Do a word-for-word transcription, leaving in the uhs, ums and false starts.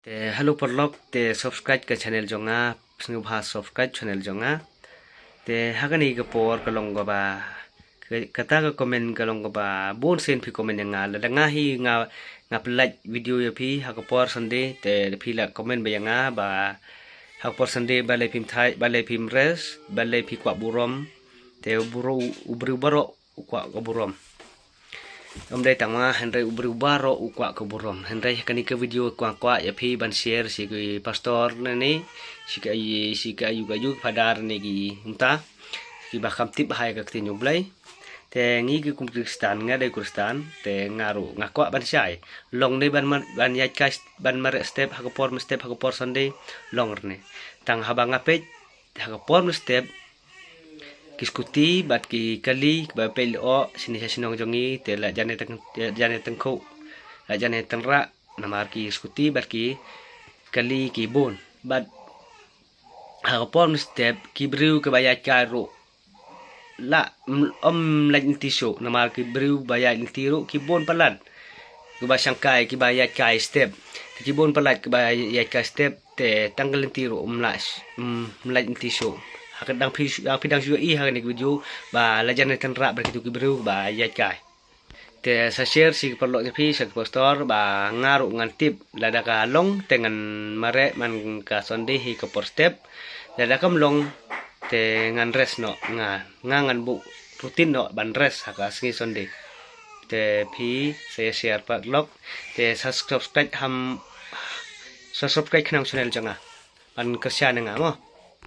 Te hello paralok, te subscribe ka channel jong nga, sngewbha subscribe channel jong nga. Te ha kane ka por ka long kaba, ka, kata ka comment ka long kaba bun sien phi comment ïa nga, lada nga hi nga, nga pynlait video ïa phi ha ka por Sunday, te phi la comment ba ïa nga ba ha ka por Sunday balei phim thait, balei phim rest, balei phi kwah burom. Te u bru, u briew baroh u kwah ka burom. Ym dei tang ma, hynrei u briew baroh u kwah ka burom. Hynrei ha kane ka video kwah, kwah ïa phi ban share sha ki pastor ne ne, sha ki, sha ki ayu ayu, father ne ki mynta, kiba kham tip ha ka ktien jong U Blei. Te ngi ki kum Khristan, nga dei Khristan, te nga ruh nga kwah ban shai. Long ne ban mar-, ban ïaid kai, ban mareh step ha ka por mynstep, ha ka por Sunday, long ne. Tang haba nga peit ha ka por mynstep, ki skuti bad ki kali kiba peit lyoh shane sha shnong jong ngi, te la jan ïa tyng-, jan ïa tyngkhuh, la jan ïa tynrah namar ki skuti bad ki kali ki bun. Bad ha ka por mynstep ki briew kiba ïaid kai ruh la, mm, ym lait lynti shuh, namar ki briew ba ïaid lynti ruh ki bun palat, kiba shang kai, kiba ïaid kai step. Te ki bun palat kiba ïaid kai step, te tang ka lynti ruh ym lah, mm, ym lait lynti shuh. Ha ka dang phi, dang phi dang shu ïohi ha kane ka video ba la jan ïa tynrah bad kitu ki briew ba ïaid kai. Te sa share sha ki paralok jong phi, sha ki pastor, ba nga ruh ngan tip, lada ka long te ngan mareh man ka Sunday hi ka por step. Lada kam long te ngan rest noh, nga, nga ngan buh routine noh ban rest ha ka sngi Sunday. Te phi sa ïa share paralok, te sa subscribe ham, sa subscribe khnang channel jong nga ban kyrshan ïa nga mo.